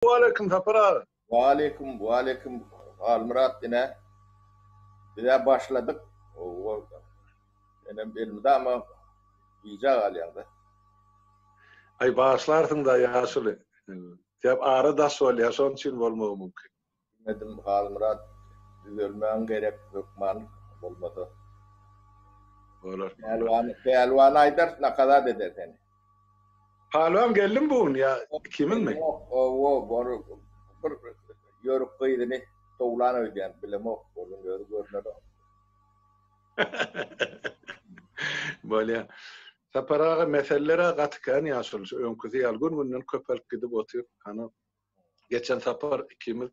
Waleýkim Sapar aga. Waleýkim, waleýkim Halmyrat ine bizä başladyk. Senem elmydama gijä galýaňda. Aý bagyşlarsyňda ýaşuly. Sebäp ara daş bolýar şonuň üçin bolmagy mümkin. Bilmedim Halmyrat düzelmäň gerek hökman bolmasa. Bolar. Pälwan pälwana aýdarys nakazat eder seni. Pälwan geldimi bu gün ýa ikimiňmi? Ýok owo bor bir ýörük gyzyny towlan öýdýän bilemok onuň özi görnenok. Bolýa. Sapar aga meseleler-ä gaty kän ýaşuly şu öňküsi ýaly gün-günden köpelip gidip otyr. Hany Geçen sapar ikimiz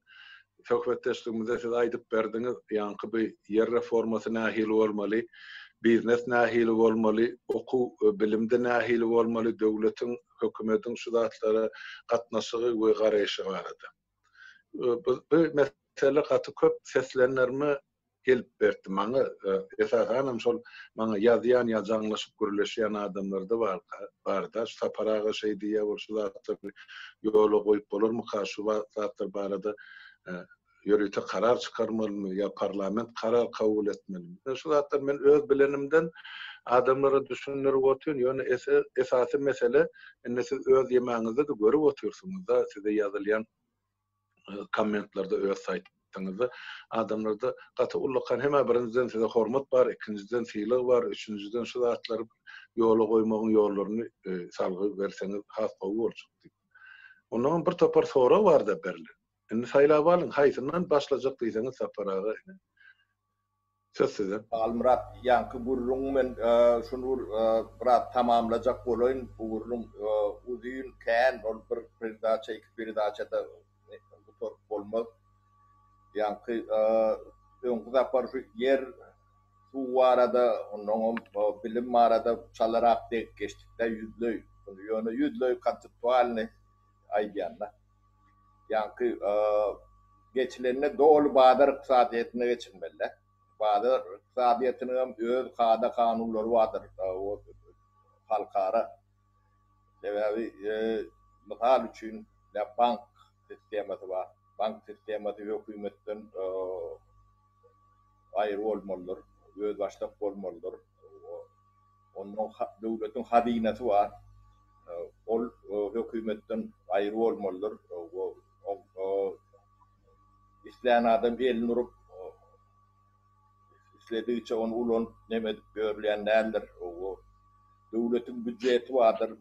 söhbetdeşligimizde siz aýdyp berdiňiz, ýaňky bu ýer reformasy nähili bolmaly, biznes nähili bolmaly, okuw, bilimde nähili bolmaly, döwletiň, hökümetiň şu zatlara gatnaşygy we garaýşy barada. Bu mesele gaty köp seslendirme gelip berdi maňa esasanam şol maňa ýazýan ýa jaňlaşyp gürleşýän adamlarda bar barda şu Sapar aga şeý diýýär bol şu zatlary ýola goýup bolarmyka şu zatlar barada ýörite karar çykarmalymy ýa parlament karar kabul etmelimi şu zatlar men öz bilenimden adamlara düşündirip otyryn ýöne esasy mesele indi siz öz ýemäňizde-de görüp otyrsyňyzda size ýazylýan kommentlerde öz saýtyňyzda adamlarda gaty ullakan hem-ä birinjiden size hormat bar, ikinjiden sylag bar, üçünjiden şu zatlary ýola goýmagyň ýollaryny salgy berseňiz has gowy boljak diýip. Onnoňam bir topar sorag bar-da berlen. Indi saýlap alyň, haýsyndan başlajak diýseňiz Sapar aga ine. Söz size. Halmyrat, ýaňky gürrüňi men şuny bir biraz tamamlajak bolaýyn. Bu gürrüň uzyn, kän, ol bir peredaça, iki peredaçada gutaryp bolmaz. Ýaňky öňki sapar şu ýer, suw barada, onnoňam bilim barada çalarak degip geçdik-dä, ýüzleý. Muny ýöne ýüzleý konseptualnyý aýdýan-da. Ýaňky geçilende doly bazar ykdysadyýetine geçilmeli. Bazar ykdysadyýetiniň hem öz kada-kanunlary bardyr, halkara. Sebäbi, mysal üçin, bank sistemasy bar. Bank sistemasy hökümetden aýry bolmalydyr, özbaşdak bolmalydyr. Ondan döwletiň hazynasy bar. Ol hökümetden aýry bolmalydyr. Islän adam elini urup, isledigiçe ony ulanyp, neme edip ýörülýän däldir. Döwletiň býujeti bardyr.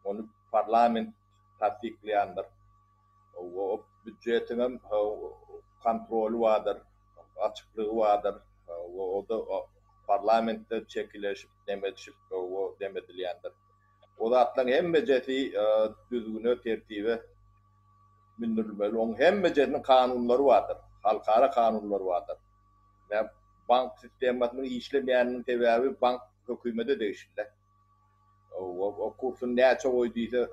Ony parlament tassyklaýandyr. O býujetiňem kontroly bardyr, açyklygy bardyr. O-da parlamentde çekileşip, neme edişip, neme edilýändir. O zatlaryň hemmejesi düzgüne, tertibe mündürilmeli. Oň hemmejesiniň kanunlary bardyr, halkara kanunlary bardyr. Nä bank sistemasynyň işlemeýäniniň sebäbi bank hökümete degişli. O kursuny näçe goý diýse,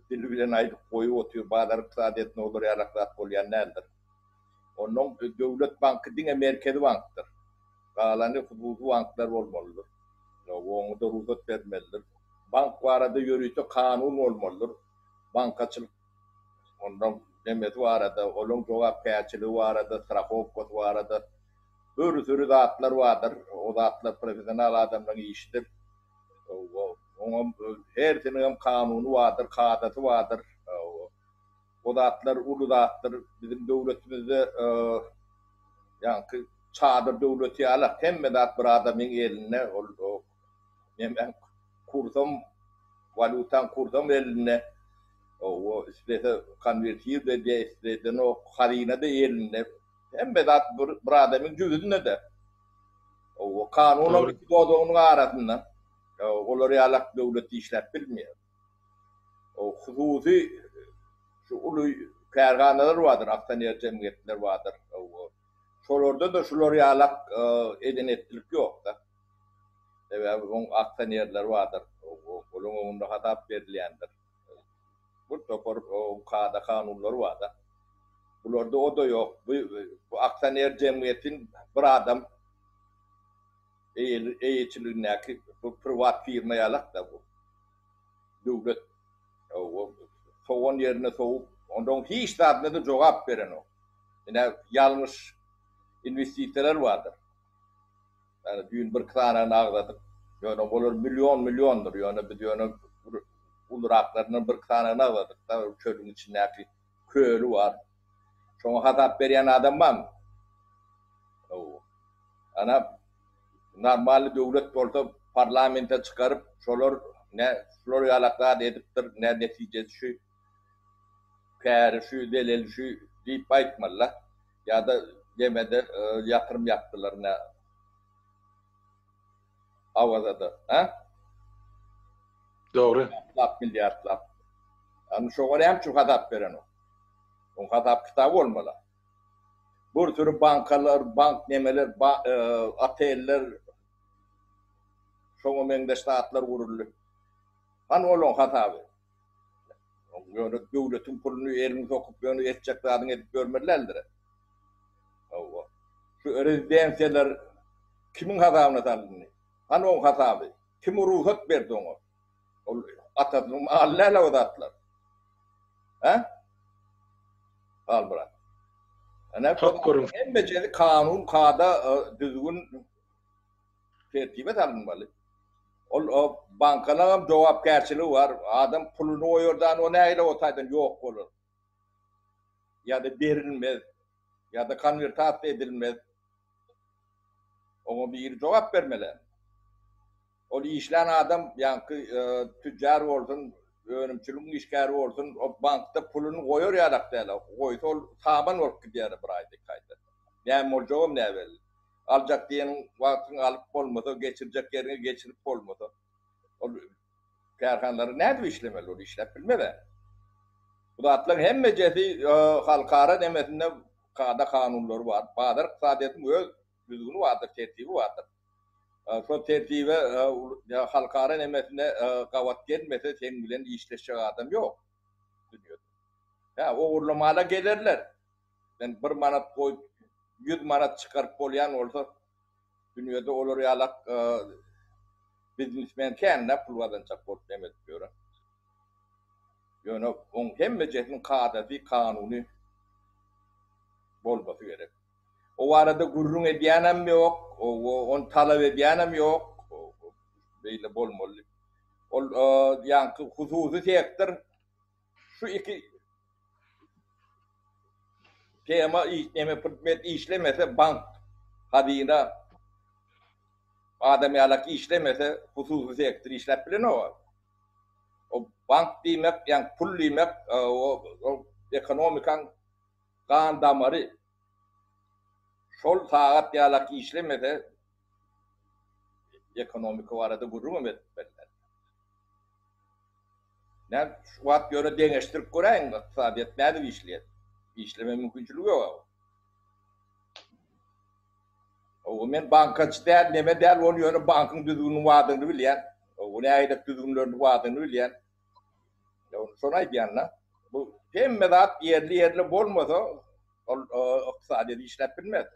dili bilen aýdyp goýup otyr, bazar ykdysadyýetinde olar ýalak zat bolýan däldir. Onnoň döwlet banky diňe merkezi bankdyr. Galany hususy banklar bolmalydyr. Oňa-da rugsat bermelidir. Bank barada ýörite kanun bolmalydyr. Bankaçylyk onnoň nemesi barada, olaň jogapkärçiligi barada, strahowkasy barada bir süri zatlar bardyr. O zatlar professional adamlaryň işidir. Oňam hersiniňem kanuny bardyr, kadasy bardyr. O zatlar uly zatdyr. Biziň döwletimizde ýaňky çadyr döwleti ýaly hemme zat bir adamyň elinde. Ol nemäň kursam, walýutaň kursam elinde. O islese konwertir edýär, islese edenok. Hazyna-da elinde. Hemme zat bir adamyň jübüsinde-de. O kanunam iki dodagynyň arasynda. Olar ýalak döwlet işläp bilmeýär. O hususy şu uly kärhanalar bardyr, aksioner jemgyýetler bardyr. Şolarda-da şular ýalak eden-etdilik ýok-da. Sebäbi oň aksionerleri bardyr. Olaryň öňünde hasap berilýändir. Bir topar kada-kanunlary bar-da. Bularda o-da ýok. Bu bu aksioner jemgyýetiň bir adam eýeçiligindäki bu priwat firma ýalak-da bu. Döwlet sowan ýerine sowup. Ondan hiç zadyna-da jogap berenok. Ine, ýalňyş inwestisiýalar bardyr. Ýani düýn bir sanyny agzadyk. Ýöne olar million-milliondyr. Ýöne biz ýöne bir uluraklaryndan bir sanyny agzadyk-da, çölüň içindäki köli bar. Şoňa hasap berýän adam barmy? Hawa. Ana, normalny döwlet bolsa parlamente çykaryp, şolar ne şular ýalak zat edipdir, ne netijesi şu, käri şu, zeleli şu diýip aýtmaly-la. Ýa-da gemede ýatyrym ýapdylar ne Awazada, hä? Dogry. Milliardlap, milliardlap. Ýagny şoňa näme üçin hasap berenok? Oň hasap kitaby bolmaly. Bir sürü bankalar, bank nemeler, oteller, şoňa meňzeş zatlar guruldy. Hany olaň hasaby? Ýöne döwletiň puluny eliňi sokup ýöne etjek zadyňy edip ýörmeli däldir. Hawa. Şu rezidensiýalar kimiň hasabyna salyndy? Hany oň hasaby? Kim rugsat berdi oňa? Ol atasynyň maly däl o zatlar. Hä? Halmyrat. Ana hemmejesi kanun, kada, düzgün tertibe salynmaly. Ol bankalaryň hem jogapkärçiligi bar. Adam puluny goýardan o nähili o taýdan ýok bolar. Ýa-da berilmez, ýa-da konwertasiýa edilmez. Oňa biri jogap bermeli. Ol işlän adam, ýaňky tüjjar bolsun, önümçiligiň işgäri bolsun, o bankda puluny goýar ýalak däl. Goýsa ol saman bolup gidýär bir aýda, iki aýda. Näme boljagam näbelli. Aljak diýen wagtyň alyp bolmasa, geçirjek ýeriňe geçirip bolmasa, ol kärhanalary nädip işlemeli, ol işläp bilmez-ä. Bu zatlaryň hemmejesi halkara nemesinde kada-kanunlary bar. Bazar ykdysadyýetiň öz düzgüni bardyr, tertibi bardyr. Şol tertibe halkara nemesine gabat gelmese seň bilen işleşjek adam ýok dünýede. Hä, ogurlamana gelerler. Sen bir manat goýup 100 manat çykaryp bolýan bolsa dünýede olar ýalak biznesmen kän-dä pul gazanjak bolup neme edip ýören. Ýöne oň hemmejesiniň kadasy, kanuny bolmasy gerek. O barada gürrüň edýänem ýok, ony talap edýänem ýok. Beýle bolmaly. Ol ýaňky hususy sektor şu iki tema neme predmet işlemese bank, hazyna adam ýalak işlemese hususy sektor işläp bilenok. O bank diýmek, ýaňky pul diýmek, o ekonomikaň gan damary. Şol sagat ýalak işlemese ekonomika barada gürrüňem edip bilmez. Näme şu wagt ýöne deňeşdirip göräýiň ykdysadyýet nädip işleýär? Işleme mümkinçiligi ýok. Owa men bankaçy däl, neme däl, ony ýöne bankyň düzgüniniň bardygyny bilýän. Owa nähili düzgünleriniň bardygyny bilýän. Şony aýdýan-da. Bu hemme zat ýerli-ýerli bolmasa, ol ykdysadyýet işläp bilmez.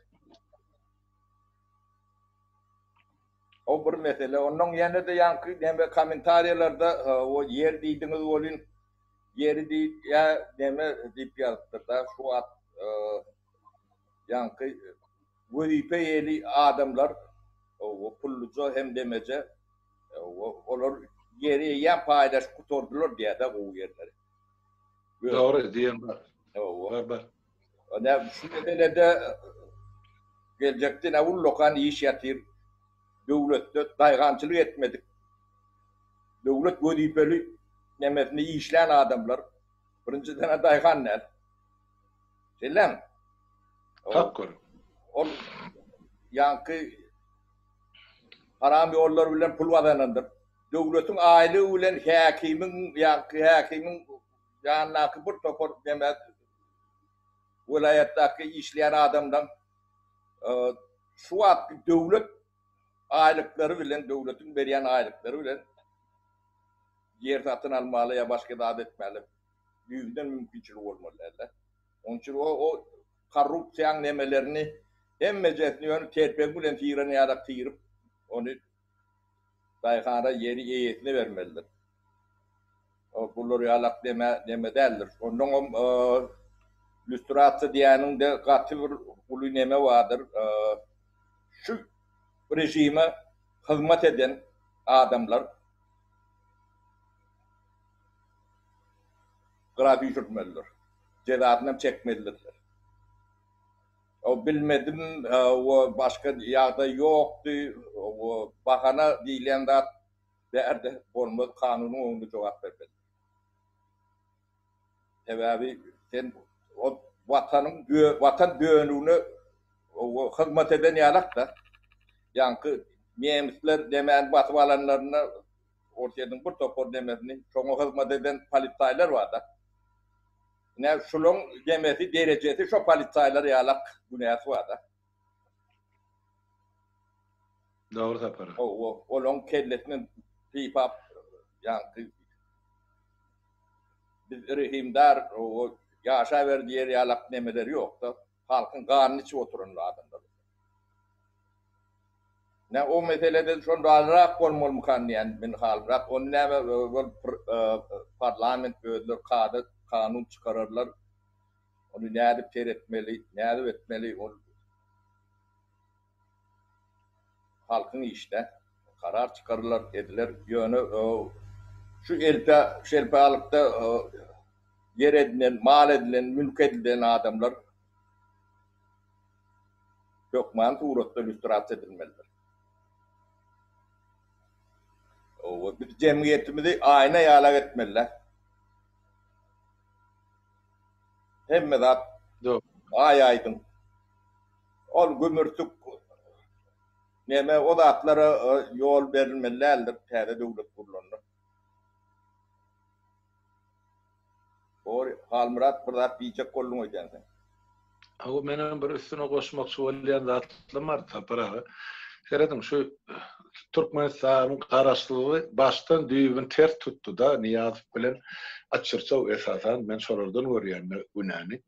O bir mesele. Ondan ýene-de ýaňky neme kommentariýalarda o ýer diýdiňiz welin, ýeri diýip ýa neme diýip ýazypdyr-da, şu wagt ýaňky wezipe ýeli adamlar o pulluja hem demeje olar ýeri eýýäm paýlaşyp gutardylar diýýär-de gowy ýerleri. Dogry diýen bar. Bar bar. Ine şu meselede geljekde ine ullakan iş ýatyr. Döwletde daýhançylyk etmedik, döwlet wezipeli nemesinde işlän adamlar birinjiden-ä daýhan däl. Şeýlemi? Hak görüň. Ol ýaňky haram ýollar bilen pul gazanandyr. Döwletiň aýlygy bilen häkimiň ýaňky häkimiň ýanyndaky bir topar neme welaýatdaky işleýän adamlaň şu wagtky döwlet aýlyklary bilen, döwletiň berýän aýlyklary bilen ýer satyn almaly ýa başga zat etmäli düýbünden mümkinçiligi bolmaly däldi. Onuň üçin o o korrupsiýaň nemelerini hemmejesini ýöne telpegi bilen syran ýaly syryp, ony daýhana ýeri eýesine bermelidir. Bular ýalak neme neme däldir. Onnoňam lýustrasiýa diýýäniň-de gaty bir uly neme bardyr. Şu režime hyzmat eden adamlar gyra süýşürtmelidir. Jezasyny hem çekmelidirler. O bilmedim, o başga ýagdaý ýokdy, o bahana diýilýän zat bärde bolmaz, kanunyň öňünde jogap bermeli. Sebäbi sen o watanyň watan dönügine hyzmat eden ýalak-da. Ýaňky nemisler nemäni basyp alanlarynda Orsýetiň bir topar nemesini şoňa hyzmat eden polisaýlar bar-da. Ine şulaň nemesi, derejesi şo polisaýlar ýalak günäsi bar-da. Dogry Sapar. Hawa, olaň kellesini sypap ýaňky biz rehimdar, ýaşaber diýer ýalak nemeleri ýok-da. Halkyň ganyny içip oturan adamlar. Nä o meselede şondalyrak bolmalymykan diýýän men Halmyrat. Ony näme ol parlament özleri kada kanun çykararlar. Ony nädip seretmeli, nädip etmeli ol halkyň işde. Karar çykarylar, ediler. Ýöne şu elpe şelpalykda ýer edinen, mal edilen, mülk edilen adamlar hökmany suratda lýustrasiýa edilmelidir. Owa, biz jemgyýetimizi aýna ýalak etmeli-dä. Hemme zat aý-aýdyň. Ol gümürtik neme o zatlara ýol berilmeli däldir täze döwlet gurlanda. Dogry, Halmyrat bir zat diýjek bolduň öýdýän sen. Hawa menem bir üstüne goşmakçy bolýan zatlarym bar Sapar aga. Serediň şu Türkmenistanyň garaşsyzlygy başdan düýbüni ters tutdy-da Nyýazow bilen Açyrçow esasan men şolardan görýän günäni.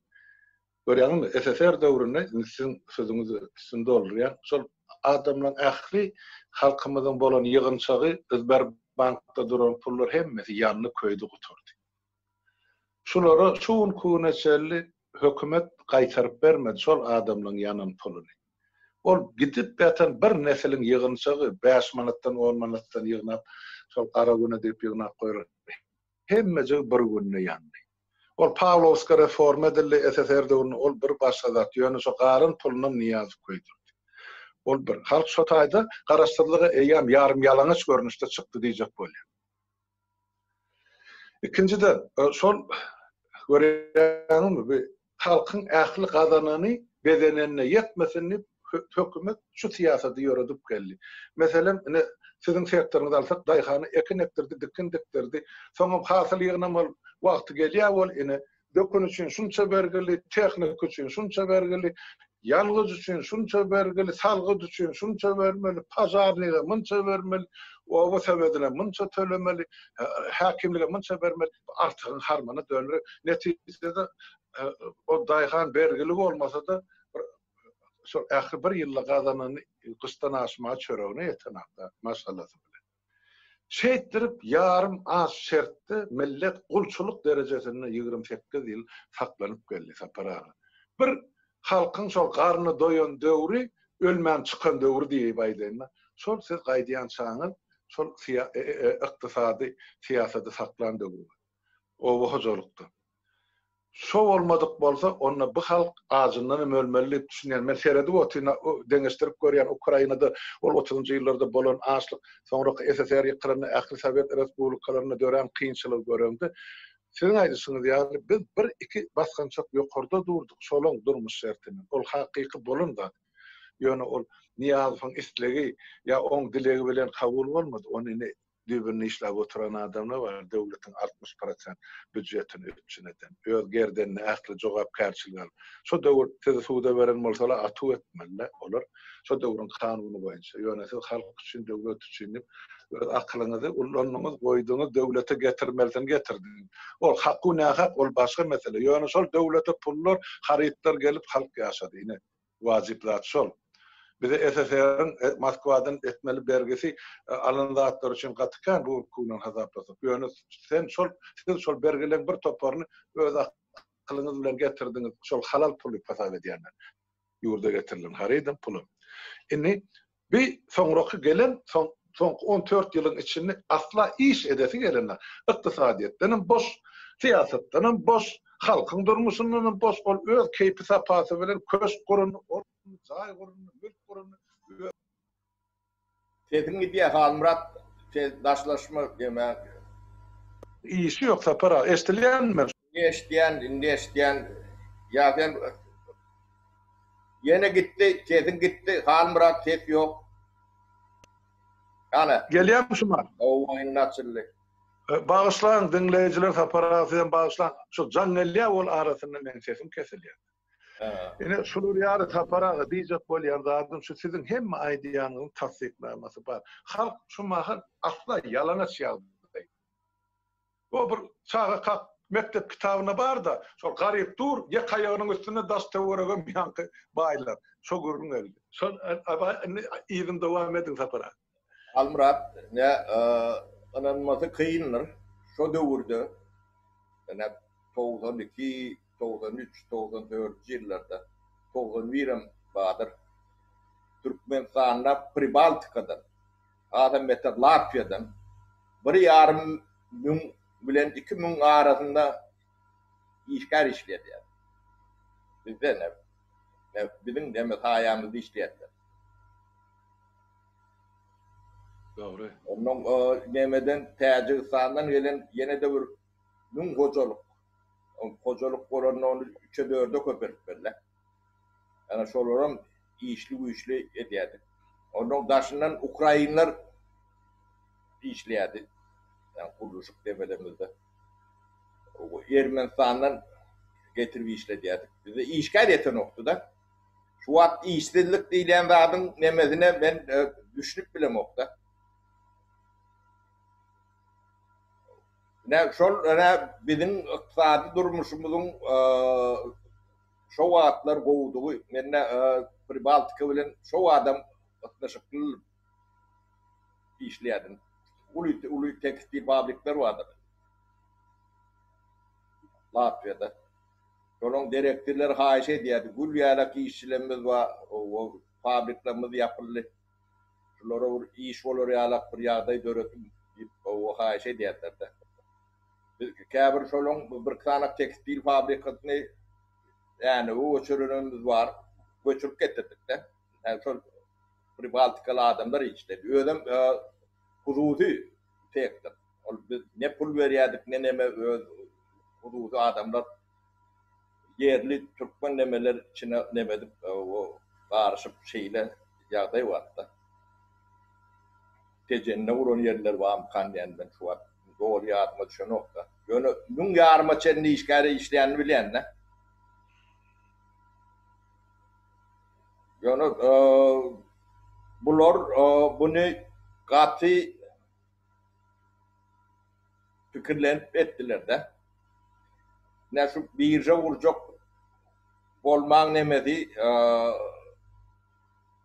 Görýäňizmi, SSR döwründe, indi siziň sözüňizi üstüni doldurýan, şol adamlaryň ähli halkymyzyň bolan ýygynçagy, Sberbankda duran pullar hemmesi ýandy, köýdi, gutardy. Şulara şu günki güne çenli hökümet gaýtaryp bermedi şol adamlaryň ýanan puluny. Ol gidip ýatan bir nesiliň ýygynçagy, bäş manatdan, on manatdan ýygnap, şol gara güne diýip ýygnap goýar. Hemmejigi bir günde ýandy. Ol Pawlowska reforma edildi SSR döwründe ol bir başga zat ýöne şo galan pulunam Nyýazow köýdürdi. Ol bir. Halk şo taýda garaşsyzlyga eýýäm ýarym ýalaňaç görnüşde çykdy diýjek bolýan. Ikinjiden şol görýäňizmi bu halkyň ähli gazanany bezenenine ýetmesin diýip hökümet şu syýasaty ýöredip geldi. Meselem, ine, siziň sektoryňyzy alsak, daýhana ekin ekdirdi, dikin dikdirdi. Soňam hasyl ýygnamaly wagty gelýär wol, ine, dökün üçin şunça bergili, tehnika üçin şunça bergili, ýangyç üçin şunça bergili, salgyt üçin şunça bermeli, požarnige munça bermeli, oba sowetine munça tölemeli, häkimlige munça bermeli. Artygyň harmana döner. Netijede o daýhan bergili bolmasa-da, bir şol ähli bir ýylda gazanany gyşdan aşmaga çöregine ýetenok-da maşgalasy bilen. Şeýtdirip ýarym aç şertde millet gulçulyk derejesinde 28 ýyl saklanyp geldi Sapar aga. Bir halkyň şol garny doýan döwri ölmän çykan döwri diýip aýdaýyn-da. Şol siz gaýdýançaňyz şol ykdysady syýasady saklan döwri. Oba hojalykda. Şo bolmadyk bolsa, onda bu halk ajyndan hem ölmeli diýip düşünýän. Men seredip otyryn, deňeşdirip görýän, Ukrainada ol otuzynjy ýyllarda bolan açlyk, soňraky SSR ýykylanda ähli sowet respublikalarynda dörän kynçylygy göreňde, siziň aýdyşyňyz ýaly, biz bir-iki basgançak ýokarda durduk şolaň durmuş şertinden. Ol hakyky bolan zat. Ýöne ol Nyýazowyň islegi ýa oň dilegi bilen kabul bolmady. Ony indi Düýbünde işläp oturan adamlar bar, döwletiň 60 prosent býujetini üpjün eden, öz gerdenine ähli jogapkärçiligi alyp. Şo döwür sizi suda beren bolsalar atuw etmeli-dä olar, şo döwrüň kanuny boýunça. Ýöne siz halk üçin, döwlet üçin diýip, öz akylyňyzy ulandyňyz, goýduňyz, döwlete getirmelisini getirdiňiz. Ol haku nähak, ol başga mesele. Ýöne şol döwlete pullar, harytlar gelip halk ýaşady. Ine, wajyp zat şol. Bize SSR-iň Moskwadan etmeli bergisi alan zatlary üçin gaty kän bu günki günden hasaplasak. Ýöne sen şol siz şol bergileň bir toparyny öz akylyňyz bilen getirdiňiz. Şol halal puly hasap edýän men. Ýurda getirilen harydyň puly. Indi bi soňraky gelen soň soňky 14 ýylyň içinde asla iş edesi gelenler. Ykdysadyýetdenem boş, syýasatdanam boş, halkyň durmuşyndanam boş. Ol öz keýpi-sapasy bilen köşk gurundy, ol jaý gurundy, mülk gurundy. Sesiň gidýär Halmyrat ses daşlaşma deme. Işi ýok Sapar aga eşdilýänmi? Indi eşidýän indi eşidýän ýa sen ýene gitdi sesiň gitdi Halmyrat ses ýok. Ana. Gelýärmi şu mahal? Hawa indi açyldy. Bagyşlaň diňleýjiler Sapar aga sizem bagyşlaň şu jaň gelýär ol arasynda meň sesim kesilýär. Ine, şular ýaly Sapar aga, diýjek bolýan zadym şu siziň hemme aýdýanyňyzyň tassyknamasy bar. Halk şu mahal asla ýalaňaç ýagdaýda. O bir çagakak mekdep kitabynda bar-da, şol garyp dur, ýek aýagynyň üstünde daş-töweregem ýaňky baýlar. Şo gürrüň geldi. Şol indi yzyny dowam ediň Sapar aga. Halmyrat, ine, ynanmasy kyndyr. Şo döwürde, ine, 92, 93, 94-nji ýyllarda, 91-em bardyr, Türkmenistanda Pribaltikadan, hasam beter Latwiýadan bir ýarym müň bilen 2000 arasynda işgär işleýärdi. Bizde ine, biziň neme saýamyzda işleýärdiler. Dogry. Ondan nemeden Täjigistandan gelen ýene-de bir 1000 hojalyk. Hojalyk bolanda ony üçe-dörde köpeltmeli. Ýa şolaram işli güýçli edýärdik. Ondan daşyndan ukrainler işleýärdi. Ýa gurluşyk depelemizde. Ermenistandan getirip işledýärdik. Bize işgär ýetenokdy-da. Şu wagt işsizlik diýilýän zadyň nemesine men düşünip bilemok-da. Ine şol ine biziň ykdysady durmuşymyzyň şo wagtlar gowudygy. Men Pribaltika bilen şo adam gatnaşykly işleýärdim. Uly uly tekstil fabrikler bardy. Latwiýada. Şolaň direktorlary haýyş edýärdi. Gül ýalak işçilerimiz bar, fabriklerimiz ýapyldy. Şulara bir iş bolar ýalak bir ýagdaý dörediň diýip oba haýyş edýärler-de. Biz käbir şolaň bir sany tekstil fabrikasyny Änewe göçürenimiz bar. Göçürip getirdik-de. Ýa şol pribaltikaly adamlar işledi. Özem hususy sektor. Ol biz ne pul berýärdik, ne neme öz hususy adamlar ýerli türkmen nemeler içine neme edip garyşyp şeýle ýagdaý barda. Tejende guran ýerler barmykan diýen men şu wagt doly ýadyma düşenokda. Ýöne müň ýaryma çenli işgäre işleýänini bilýän-de. Ýöne bular buny gaty pikirlenip etdiler-de. Ine şu birža gurjak bolmaň nemesi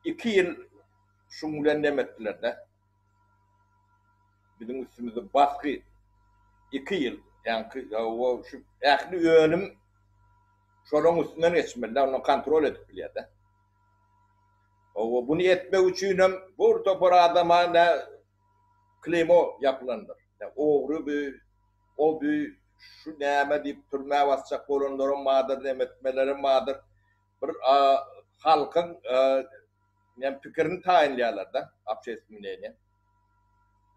iki ýyl şuň bilen neme etdiler-de. Biziň üstümizde basgy iki ýyl, ýaňky şu ähli önüm şolaryň üstünden geçmeli-de, ondan kontrol edip bilýär-de. Hawa, buny etmek üçinem bir topar adama ne klimo ýapylandyr. Ogry bu, o bu, şu näme diýip türmä basjak bolanlaram bardyr, neme etmelerem bardyr. Bir halkyň näme pikirini taýynlaýarlar-da, общественное мнение.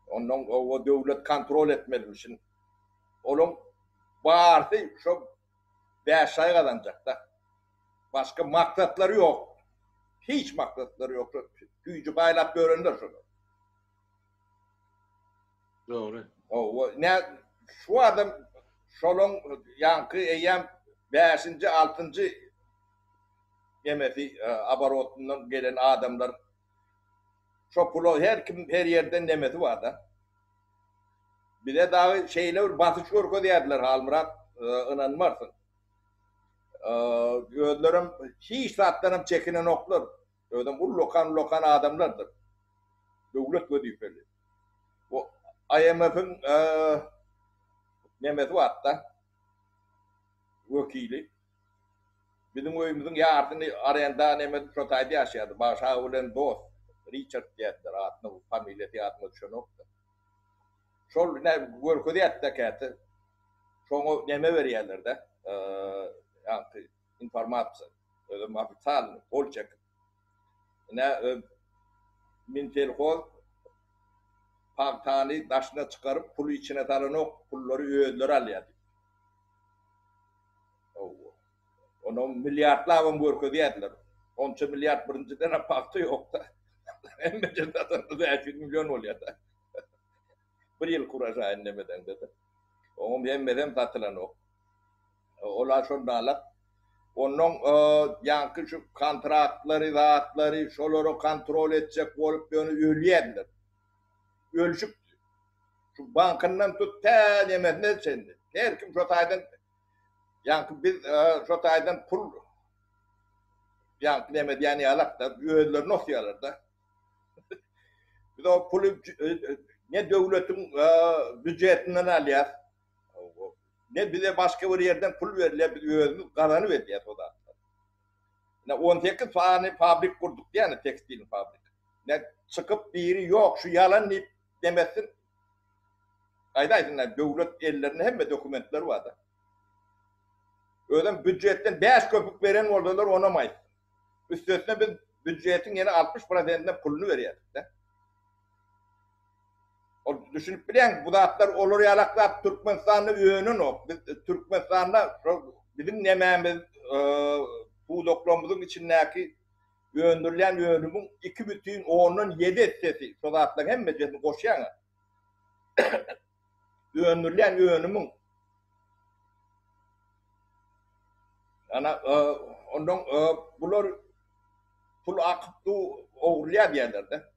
Ondan o döwlet kontrol etmelimişin. Olaň barsy şo bäş aý gazanjak-da. Başga maksatlary ýok. Hiç maksatlary ýok. Güýji paýlap ýörenler şolar. Dogry. Hawa, ne şu adam şolaň ýaňky eýýäm bäşinji, altynjy nemesi oborotyndan gelen adamlar şo pula her kim her ýerden nemesi bar-da. Bize dagy şeýle bir basyş görkezýärdiler Halmyrat, ynanmarsyň. Özlerem hiç zatdanam çekinenoklar. Özem ullakan-ullakan adamlardyr. Döwlet wezipeli. Bu IMF-iň nemesi bar-da, wekili. Biziň öýümiziň ýarsyny arenda neme edip şo taýda ýaşaýardy. Bagşy aga bilen dost. Riçard diýerdiler adyna, familiýasy ýadyma düşenok-da. Şol ine görkezýärdi-de käte. Şoňa neme berýärler-de, ýaňky informasiýa. Özem ofitsialnyý, gol çekip. Ine Minselhoz pagtany daşyna çykaryp, puly içine salanok, pullary özleri alýar diýip. Hawa. Onam milliardlabam görkezýärdiler. Onça milliard birinjiden-ä pagta ýok-da. Hemme ýerde satanda 500 million bolýar-da. Bir ýyl kuraşaýyn nemedeňde-de. Oňam hemmesem satylanok. Olar şonda-la. Onnoň ýaňky şu kontraktlary, zatlary, şolary kontrol etjek bolup ýöne ölýärdiler. Ölşüpdi. Şu bankyndan tut tä nemesine çenli. Her kim şo taýdan ýaňky biz şo taýdan pul ýaňky neme diýen ýalak-da, özlerini osýarlar-da. Biz o puly ne döwletiň býujetinden alýas, ne bize başga bir ýerden pul berilýär, biz özümiz gazanyp edýäs o zatlary. Ine 18 sany fabrik gurduk diýýän, tekstil fabrik. Ne çykyp biri ýok, şu ýalan diýip demesin. Aýdaýsynlar, döwlet ellerinde hemme dokumentler bar-da. Özem býujetden 5 köpük beren bolsalar, onam aýtsyn. Üstesine biz býujetiň ýene 60 prosentine puluny berýärdik-de. Ol düşünip bilýäň, bu zatlar olar ýalak zat Türkmenistanda önenok. Biz Türkmenistanda biziň nemämiz pudaklarymyzyň içindäki öndürilýän önümiň 2,7 essesi şo zatlaryň hemmesini goşýaň. Öndürilýän önümiň Ana, ondan bular pul akyp du ogurlýar diýerler-de.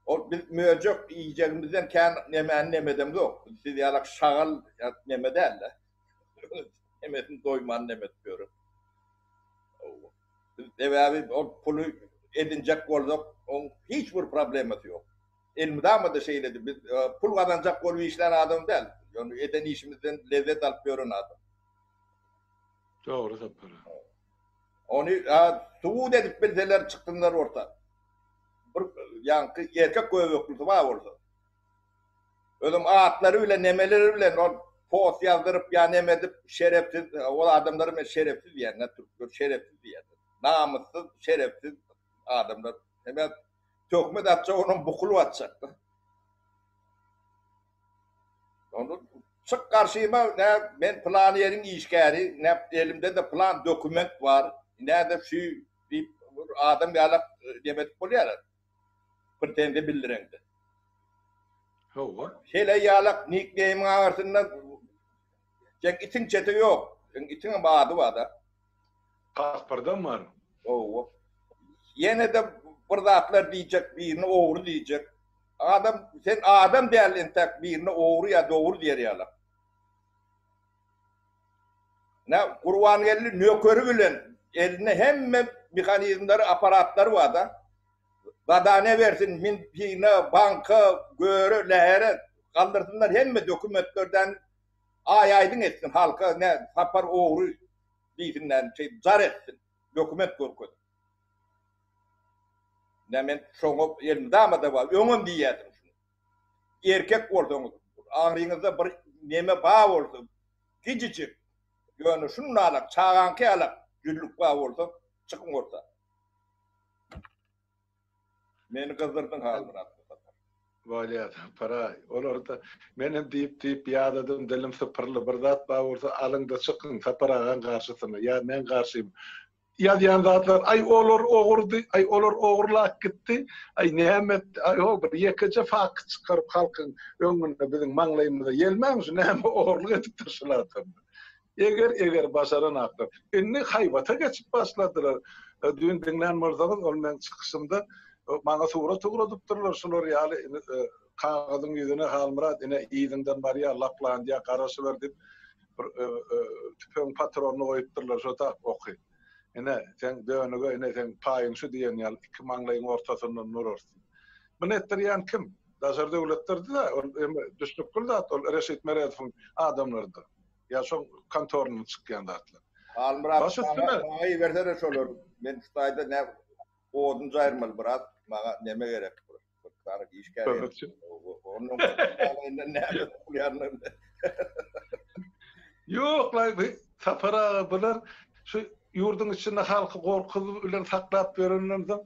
Ol biz möjek iýjegimizden kän nemäni nemedemzok. Siz ýalak şagal neme däl-de. Nemesini doýman neme edip ýörün. Biz sebäbi ol puly edinjek bolsak, oň hiç bir problemasy ýok. Elmydama-da şeýledi. Biz pul gazanjak bolup işlän adam däl. Ýöne eden işimizden lezzet alyp ýören adam. Dogry Sapar. Ony subut edip bilseler çyksynlar orta. Bir ýaňky erkek göbeklisi bar bolsa. Özem atlary bilen nemeleri bilen ol post ýazdyryp ýa neme edip şerepsiz ol adamlary men şerepsiz diýýän türkler şerepsiz diýýän. Namyssyz, şerepsiz adamlar. Hemem töhmet atjak onam bukulyp atjakda. Onda çyk garşyma nä men plan ýeriň işgäri, nä elimde-de plan dokument bar, nä-de şu diýip bir adam ýalak neme edip bolýar. Pretenziýa bildireňde. Hawa. Şeýle ýalak nikneýmiň aňyrsynda seň itiň çeti ýok. Seň itiňem ady bar-da. Pasportam bar. Hawa. Ýene-de bir zatlar diýjek, birine ogry diýjek. Adam, sen adam däl entäk birine ogry ýa dogry diýer ýalak. Nä Gurbangeldi nökeri bilen elinde hemme mehanizmleri, apparatlary bar-da. Zadaniýa bersin, Minfine, banka, göre, lähere galdyrsynlar hemme dokumentlerden aý aýdyň etsin halka nä Sapar ogry diýsinler, şeýdip jar etsin, dokument görkezip. Nä men şoňa elmydama-da bar, öňem diýýärdim şuny. Erkek bolsaňyz, aňryňyzda bir neme bar bolsa, kijijik, ýöne şundalak, çagaňky ýalak jüllük bar bolsa, çykyň orta. Meni gyzdyrdyň Halmyrat bu sapar. Bolýar Sapar-aý. Olarda menem diýip-diýip ýadadym, dilim sypyrly. Bir zat bar bolsa alyň-da çykyň Sapar agaň garşysyna ýa meň garşyma. Ýazýan zatlar, aý olar ogurdy, aý olar ogurlap gitdi, aý näme etdi, aý ho bir ýekeje fakt çykaryp halkyň öňünde biziň maňlaýymyza ýelmäň şu näme ogurlyk edipdir şul adamlar. Eger eger başaran aklar. Indi haýbata geçip başladylar. Düýn diňlän bolsaňyz ol meň çykyşymda maňa surat ugradypdyrlar şular ýaly kagyzyň ýüzüne Halmyrat ine yzyňdan barýar Laplandiýa garaşyber diýip bir tüpeňiň patronyny goýupdyrlar şo tak oky. Ine, seň dönüge, ine seň paýyň şu diýen ýaly iki maňlaýyň ortasyndan urarys. Muny etdirýän kim? Daşary döwletlerdi-de, ol eme düşnükli zat, ol Reşit Meredowyň adamlarydyr. Ýa şoň kontoryndan çykýan zatlar. Halmyrat, Baş üstüne. Maňa ibersene şolary. Men şu taýda nä odun jaýyrmaly biraz, maňa neme gerek bir. Bir sany işgär gerek. Ondan näme bolýanyny. Ýok, laý, Sapar aga bular şu ýurduň içinde halky gorkuzy bilen saklap ýörenden soň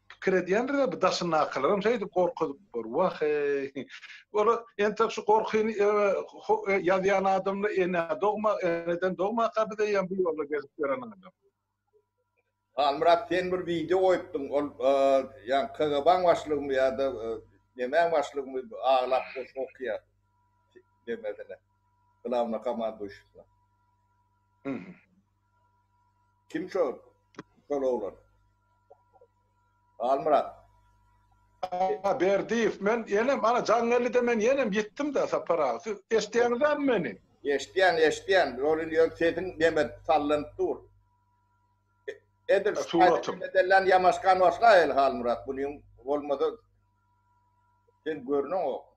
pikir edýändir-dä bu daşyndakylaram şeýdip gorkuzyp bor. Wah-eý. Olar entek şu gorkyny ýazýan adamlar enä dogma, eneden dogmaka biz eýýäm bu ýolda gezip ýören adam. Halmyrat sen bir wideo goýupdyň ol ýa KGB-iň başlygymy ýa-da nemäň başlygymy aglap goşgy okýar demesine glawna komanduýşysyna. Kim şol şol oglan? Halmyrat. Berdiýew men ýenem ana jaň geldide men ýenem ýitdim-de Sapar aga siz eşitýäňizämi meni? Eşitýän eşitýän ol indi ýöne sesiň neme sallanyp dur. Edil Suratym. Edellän ýamaşkan başga el Halmyrat bunyň bolmasa sen görüneňok.